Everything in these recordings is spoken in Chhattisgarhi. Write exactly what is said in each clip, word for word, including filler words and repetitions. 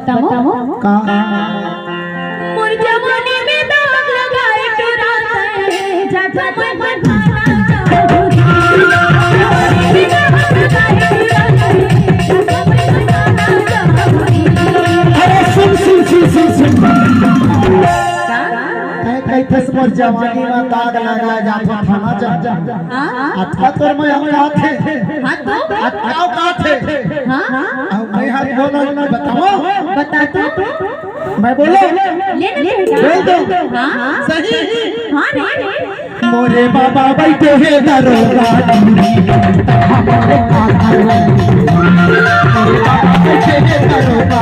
बताओ। का? मोर जवानी में दाग लगाए के रात है, जादू मैं मरवाना चाहूँ। अरे सुन, सुन, सुन, सुन, सुन। का? तैं कहिथस मोर जवानी में दाग लगा जात हे, थाना जा। हाँ? अतका तोर में औकात हे। हाँ तो? अतका औकात हे। हाँ? अब मैं हर बोलो, बताओ। बता तो। मैं बोलो। ले ना बेटा। बोल दो। हाँ? सही। हाँ रे। मोरे बाबा बैठे हे दरोगा। मोरे बाबा बैठे हे दरोगा।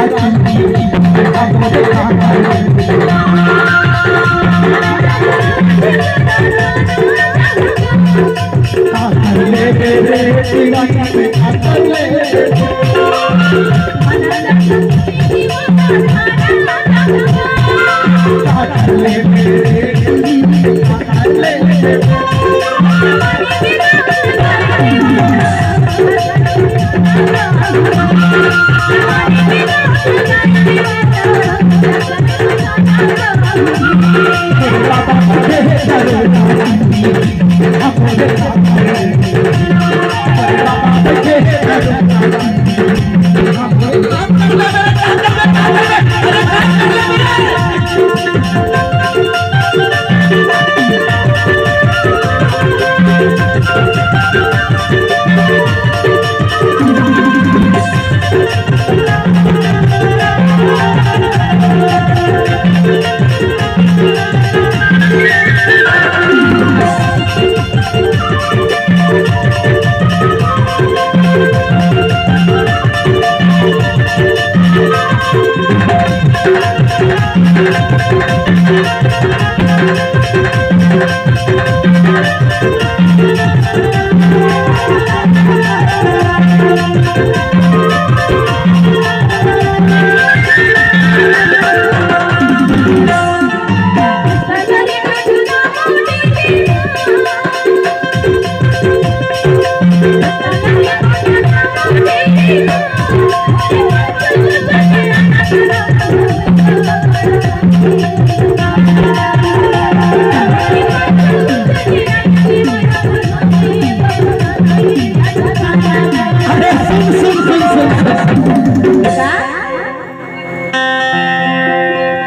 अरे सुन, सुन, सुन, सुन, सुन। का?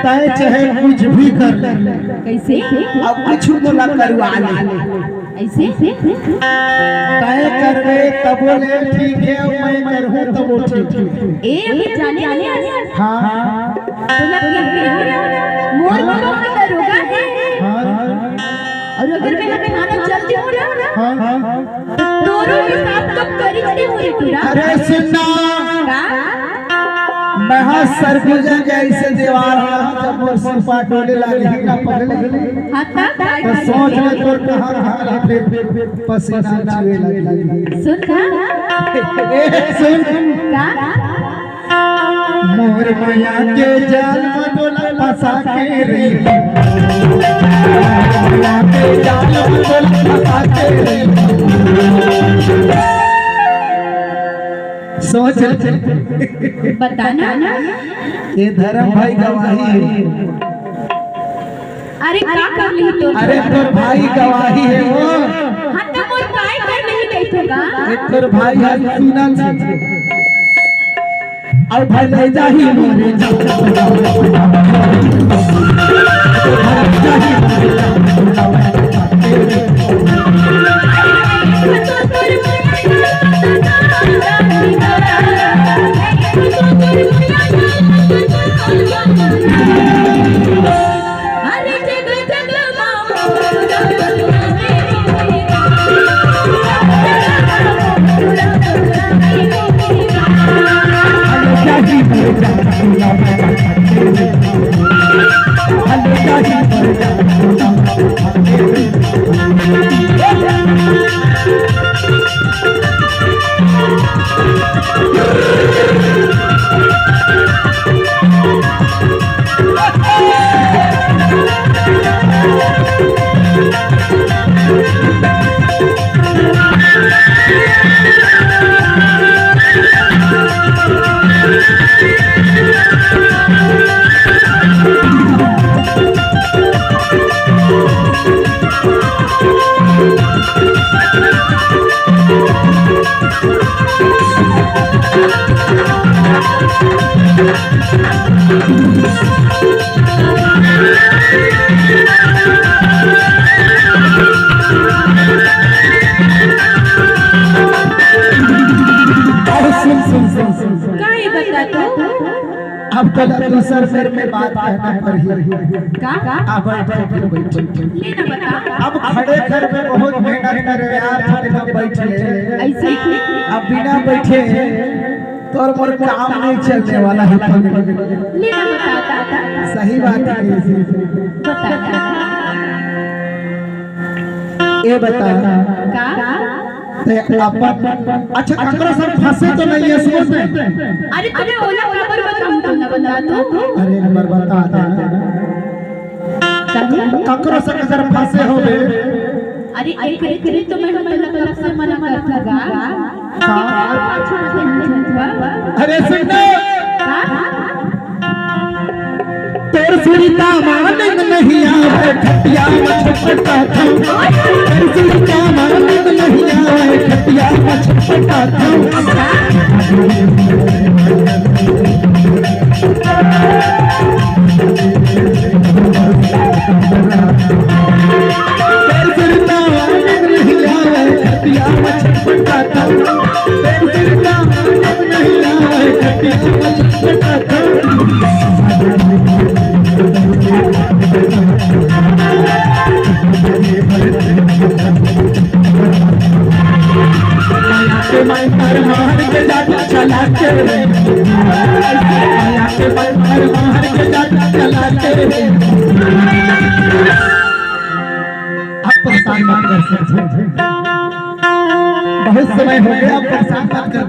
तय चाहे कुछ भी कर ले, कैसे? अब कुछ मोला करवा ले। ऐसे? तय करबे तबो ले ठीक हे, मैं करहूँ तबो ठीक हे। ए, अभी जाने वाले हैं। हाँ। तो ना, मोर बाबा का दरोगा है। हाँ। और अगर मैं थाना चल जाऊँ ना, हाँ। तोरो हिसाब तो करी के हो रे पूरा। अरे सुन ना। का? मैं हा सरगुजा जैसे दीवार हा, जब मोर सिरपा डोले लागे ही ना पगले। हाँ, तब? तो सोच ले तोर कहाँ कहाँ ले फिर पसीना छुए लगे। सुन ना। ए, सुन। का? मोर मया के जाल में तोला फंसा के रे। मोर मया के जाल में तोला फंसा के रे। सोच ले। बता ना। ये धर्म भाई गवाही हे। अरे का कर ली तो? अरे तोर भाई गवाही हे वो। हाँ तो मोर काय कर ली कही तो का? ये तोर भाई हे सुना छे। अब भाई ले जाही मोरे जा। अरे सुन, सुन, सुन, सुन, सुन। का ये बता तू? अब तो दूसर मेर में बात कहना पड़ही। का? अब बैठ, बैठ, बैठ। ले ना बता। अब खड़े कर में बहुत मेहनत करे यार, थोड़े लोग बैठ ले। ऐसे ही? अब बिना बैठे तोर मोर काम नहीं चलने वाला है। ले ना बता, बता, बता। सही बात है। बता। ये बता। का? ते अपन, अच्छा, ककरो संग फंसे तो नहीं है, सुबह से? अरे, तोला ओला काबर बताऊं, तू ना बता तू। अरे, एक बार बता दे ना। ककरो संग अगर फंसे होबे। अरे, अरे, अरे, अरे, तो मैं तोला कब से मना करत हूँ गा। का? अरे, सुन ना। का? तोर सुरता मानिंद नहीं आवे, खटिया में छटपटाथंव। तोर सुरता मानिंद नहीं आवे, खटिया में छटपटाथंव। तोर सुरता मानिंद नहीं आवे, खटिया में छटपटाथंव। तोर सुरता मानिंद नहीं आवे, खटिया में अब परेशान मत कर सर। बहुत समय हो गया, अब परेशान मत कर।